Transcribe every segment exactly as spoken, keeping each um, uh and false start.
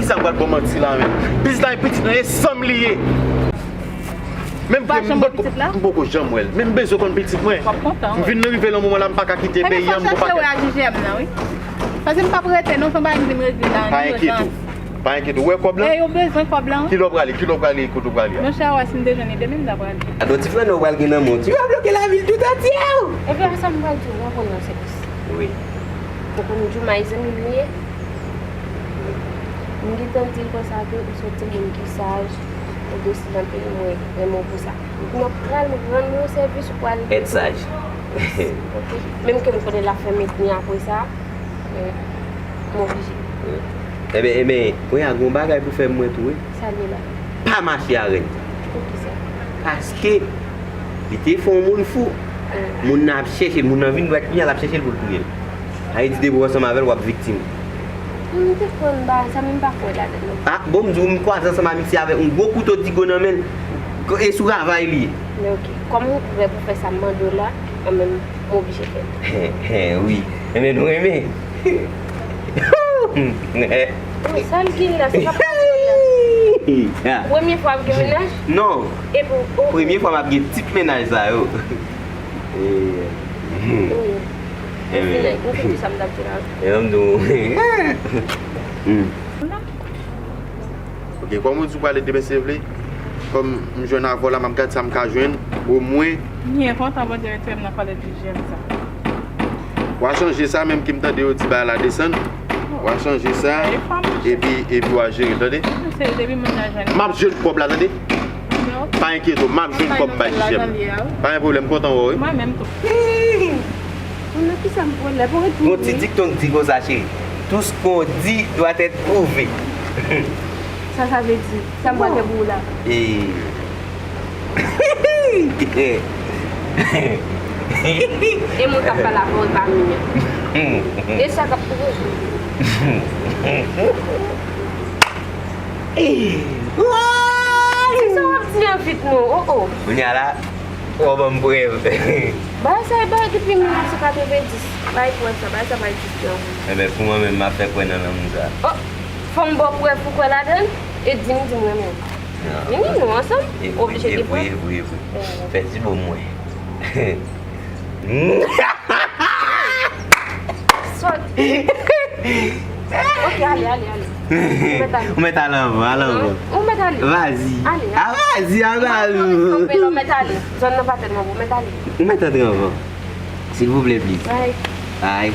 Sa pral bon manti la menm. Biznis la e pitit mwen, e san m li ye. Menm ke m poko, m poko janm wè l. Men m bezwen konn pitit mwen. M vin rive nan moman la, m pa ka kite peyi an, m gon pakèt. Paske m p ap rete non, se yon bagay m vin regle la. Pa enkyete w. Pa enkyete w. Ou wè kòb la? E yo bezwen kòb la, wi. Kilè w prale? Kilè w prale? Kote w prale a? Monchè, a wè si m te jwenn li demen, m ta prale. Atò, ti flannè w pral gen nan men w. Ti va bloke lavi l tout antye. Epi a sa m pral di w, w ap rann yon sèvis. Wi. Ou konn Djouma e zanmi m li ye? M gentan di l konsa ke ou se yon timoun ki saj, ou dosye nan peyi, mwen renmen w pou sa. M ap pral rann ou yon sèvis, ou pral... Èt saj. Ok. Menm ke m konnen l ap fè m etni apre sa, men m oblije. Enben, enben, kounye a gon bagay pou fè mwen tou, wi. Sa l ye la? Pa mache a rèn. Poukisa? Paske li te fè yon moun fou. Moun nan ap chèche l, moun nan vin dwat li a, l ap chèche l pou l touye l. Sa vle di depi w ansanm avè l, w ap viktim. M te konn bagay sa, men m pa kwè ladan l non. Ah, bon, m di w, m kwaze ansanm amitye avè l, yon gwo kouto digo nan men l. E sou ravay li ye. Men ok, kòm ou prè pou fè sa m mande w la, mwen menm, m oblije fè l. Hen, hen, wi. Enben, nou renmen. Sa l gen la, se pa pati la. Premye fwa ap gen mennaj? Non. Epi, oh. Premye fwa m ap gen tip mennaj sa yo. Wi. M fin, m fin di sa m t ap di la. E m di w. Ok, kòm ou di w prale demen se vle, kòm m jwenn avè w la, m ap gad sa m ka jwenn, omwen. M byen kontan Bondye retire m nan kòlèt J J M sa. W a chanje sa, menm ke m tande yo di bagay la desann. W a chanje sa, epi, epi w a jere, tande. M ap jwenn kòb la, tande. Pa enkyete w, m ap jwenn kòb m bay J J M. Pa gen pwoblèm, kontan wè w, wi. Mwen menm tou. Mwen nan kisa m pwele pou retounen? Gon ti dikton k di konsa, cheri. Tout ce qu'on dit doit être prouvé. Sa sa vle di? Sa m pral fè pou ou la? E moun k ap pale avè w e pa mwen. E sa k ap pwopoze. Se sa w ap di an vit non, oh oh. Kounye a la, w ap ban m prèv. Bagay sa e bagay depi mil nèf san katrevendis. Bay prèv sa, bagay sa bay dis jan. Enben, pou mwen menm, m ap fè kwè nan lanmou sa. Oh, fò m ba w prèv pou kwè ladan l, e di m, di m renmen w. Vini nou ansanm, oblije gen prèv. E vre, e vre, e vre. Fè ti bò mwen. Sòt. Ok, ale, ale, ale. Ou mèt ale. Ou mèt ale anvan, ale anvan. Ou mèt ale. Vas-y. Ale, ale. Ah, vas-y, ale, ale. Ou mèt ale. Zòn nan pa tèlman bon, mèt ale. Ou mèt antre anvan. Silvouplè, please. Ay. Ay.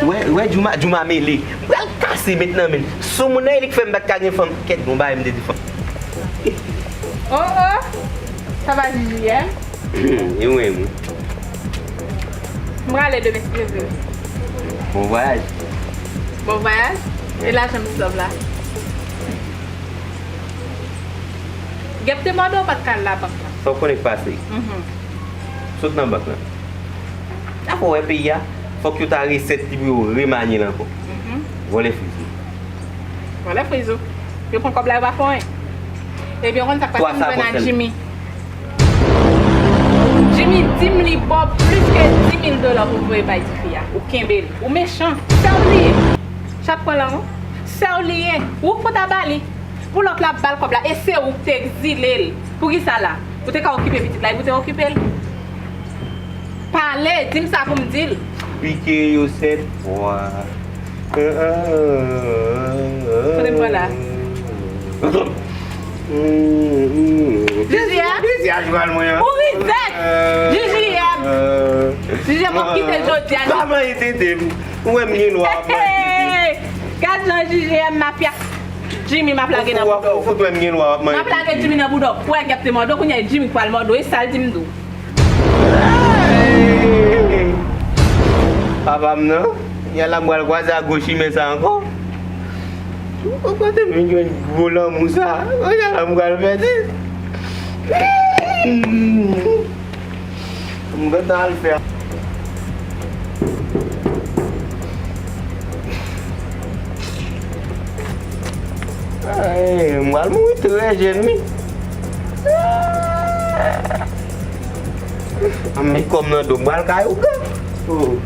Wè, wè, Djouma, Djouma mele. M pral kase met nan men l. Sou moun nan, e li k fè m pa t ka gen fanm. Kèt, gon bagay m te di fanm. Oh, oh. Sa va, J J M? E mwen, mwen. M prale demen, si Dye vle. Bon vwayaj. Bon vwayaj. E lajan Miss Love la? Gèp te mòde w pa t ka al labank la. Sa w konnen k pase? Mhm. Sot nan bank lan. Afè w wè peyi a, fòk yo ta resèt li pou yo remanye l ankò. Mhm. Vòlè friz ou. Vòlè friz ou. Yo pran kòb la, yo pa fè anyen. Ebyen, w konn sa k pase, m jwenn ak Jimmy. Jimmy di m li ba w plis ke dis mil dola pou voye bay tifi a. Ou kenbe l. Ou mechan. Sè w li ye. Chat pran lang ou. Sè w li ye. Ou k pou ta ba li. Pou lòt la ap ba l kòb la. E se ou k te egzile l. Poukisa la? Ou te ka okipe pitit la epi ou te okipe l? Pale, di m sa pou m di l. Pike yo sèt fwa. Kote m pran la? J J M? J J M? Ou rizèt! J J M! J J M, w ap kite l jodi a. Pa manyen tete m. Ou wè m gen lwa w ap manyen tete m. Gad jan J J M mafya. Jimmy, m ap lage nan bouda w. Ou fout wè m gen lwa w ap manyen tete m. M ap lage Jimmy nan bouda w. Ou wè gèp te mòde w, kounye a Jimmy k pral mòde w. E sa l di m tou. Papa m nan, yè la m pral kwaze ak gwo chimè sa ankò. Ou kote m vin jwenn gwo lanmou sa? Kounye a la m pral pèdi. M gentan al fè. Ay, m pral mouri trè jèn, wi. A, met kò m nan do, m pral kay ougan. Oh.